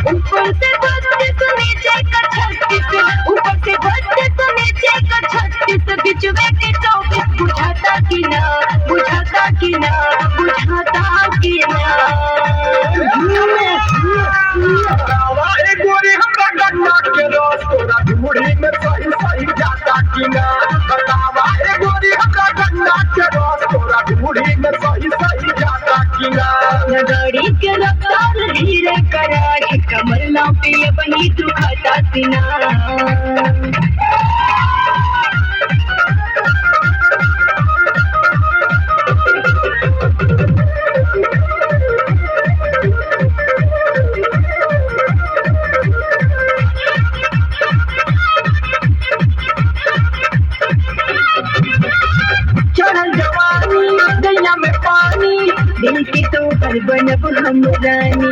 ऊपर से 32 नीचे का 36, ऊपर से 32 नीचे का 36, बीच में के 24। बुझाता कि ना, बुझाता कि ना, बुझाता कि ना। बतावा ए गोरी हमरा गन्ना के रस तोरा ढूढ़ी में सही सही जाता कि ना। बतावा ए गोरी हमरा गन्ना के रस तोरा ढूढ़ी में सही सही जाता कि ना। गाड़ी के रफ्तार धीरे करा, कमर ना पे बनी तू खाता सीना। चढ़ल जवानी गैया में पानी, दिल के तो हर बनब हम रानी,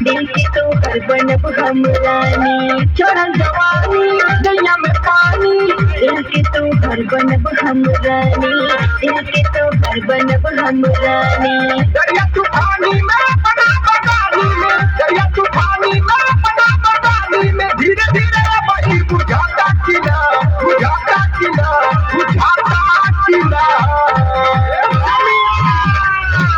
दिल के तो हर बनब हम रानी। चढ़ल जवानी गैया में पानी, दिल के तो हर बनब हम रानी, दिल के तो हर बनब हम रानी। दरिया तूफानी में अपना बगानी में, दरिया तूफानी में अपना बगानी में, धीरे धीरे वही बुझाता कि ना, बुझाता कि ना, बुझाता कि ना।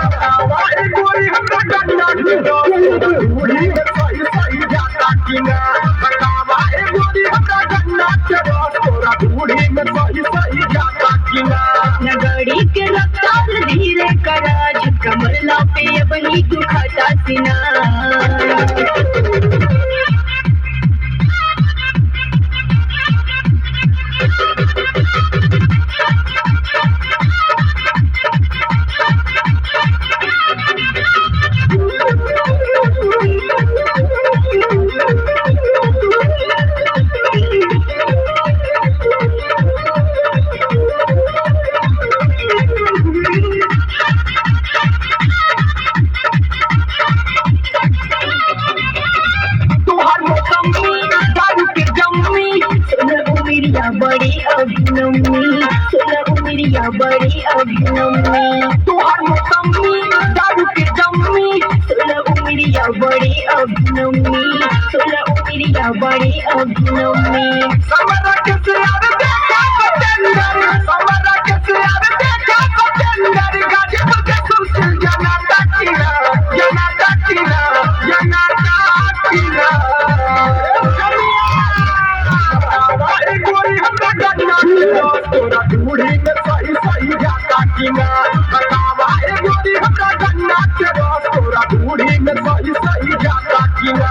बतावा ए गोरी हमरा गन्ना के रस तोरा ढूढ़ी में सही सही जाता कि ना। बतावा ए गोरी हमरा गन्ना के रस तोरा ढूढ़ी में सही सही जाता कि ना। गाड़ी के रफ्तार धीरे करा, कमर ना पे बनी तू खाता सीना। तुहार मौसमी दारू के जम्मी, 16 उमरिया बड़ी अभिनम्मी, 16 उमरिया बड़ी अभिनम्मी। तुहार मौसमी दारू के जम्मी, 16 उमरिया बड़ी अभिनम्मी, 16 उमरिया बड़ी अभिनम्मी। समरा के सियार देखा सतेंदर, समरा के सियार देखा सतेंदर, गाजीपुर के सुशील जनाता किना, जनाता किना, जनाता किना। बतावा ए गोरी हमरा गन्ना के रस तोरा ढूढ़ी में सही सही जाता कि ना। बतावा ए गोरी हमरा गन्ना के रस तोरा ढूढ़ी में सही सही जाता कि ना।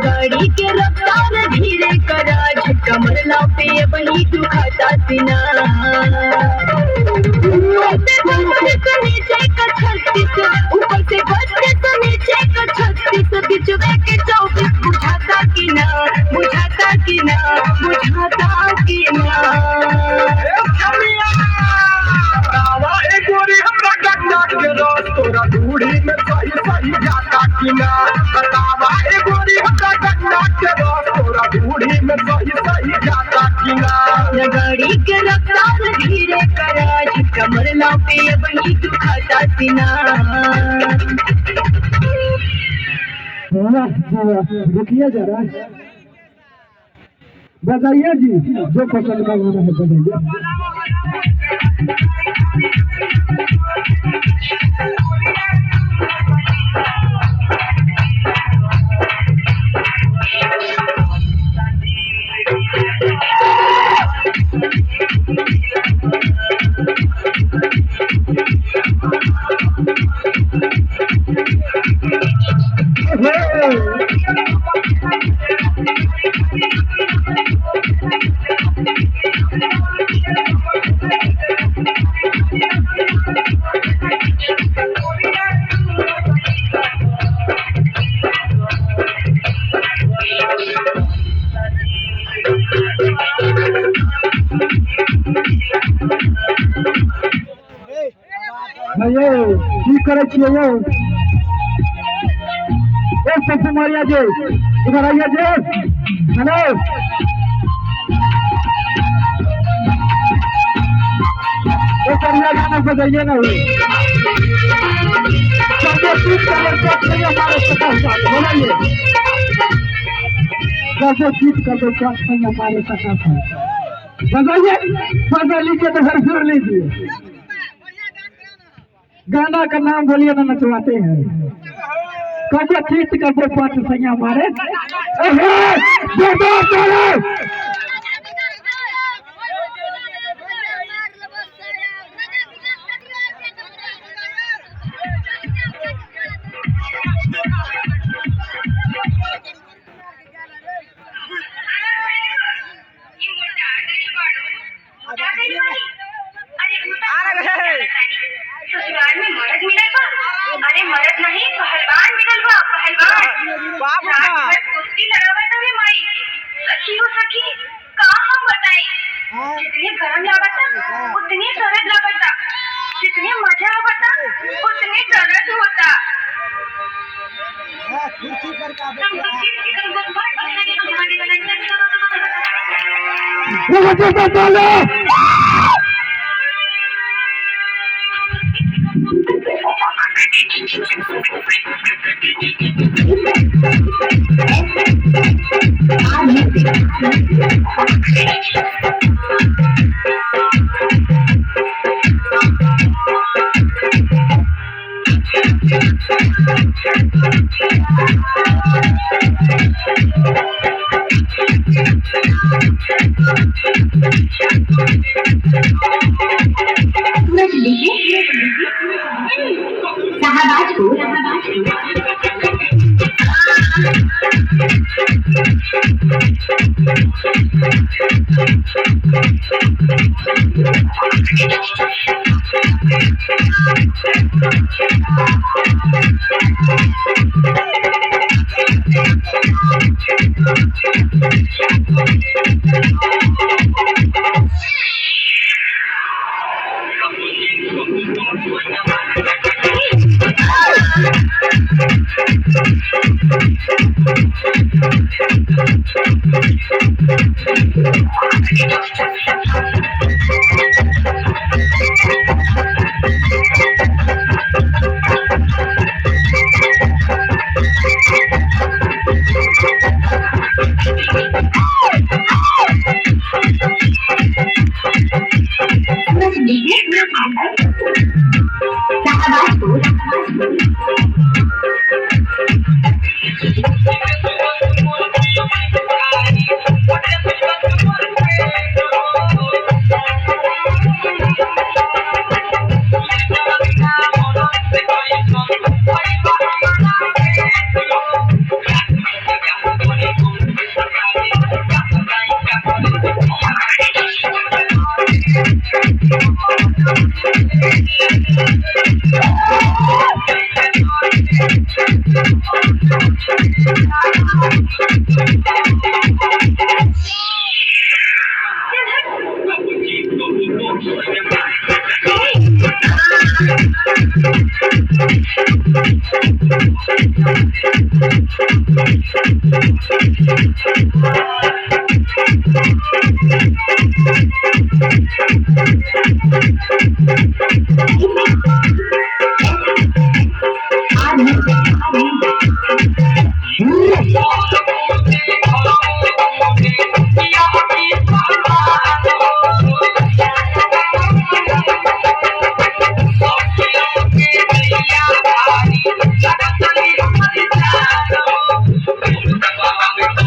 गाड़ी के रफ्तार धीरे करा, कमर ना पे बनी तू खाता सीना। ऊपर से 32 नीचे का 36, ऊपर से 32 नीचे का 36, बीच में के 24। बुझाता कि ना, बुझाता कि ना, बुझाता कि ना। बतावा ए गोरी हमरा गन्ना के रस तोरा ढूढ़ी में सही सही जाता कि ना। बतावा ए गोरी हमरा गन्ना के रस तोरा ढूढ़ी में सही सही जाता कि ना। गाड़ी के रफ्तार धीरे करा, कमर ना पे बनी तू खाता सीना। वाह वाह, रुकिए जरा, बजाइए जी, जो पसंद का गाना है बजाइए। की करै छियै यौ? ए पप्पू मारिया जी, इधर आइए जी। हेलो, ए बढ़िया गाना बजाइए ना। सबसे तीन कलर चौक नहीं हमारे सका, बोलाइए। कैसे जीत कर दो चौक नहीं हमारे सका था। बजाइए, बजा लीजिए तो फिर सुन लीजिए। गाना का नाम बोलिए ना, नचवाते हैं। कैसे चीत कर दो पांच सैया हमारे। अहे, जोरदार ताली। ससुराल में मर्द मिलल बा। अरे मर्द नहीं, पहलवान मिलल बा, पहलवान। रात भर कुश्ती लड़ावत हवे माई। सखी हो सखी, का हम बताई? जितने गरम लागता उतने दर्द लागता, जितने मजा आवता उतने दर्द होता। बोलो जोरदार ताली। सूरज लीजिए शाहबाजपुर। सूरज लीजिए शाहबाजपुर।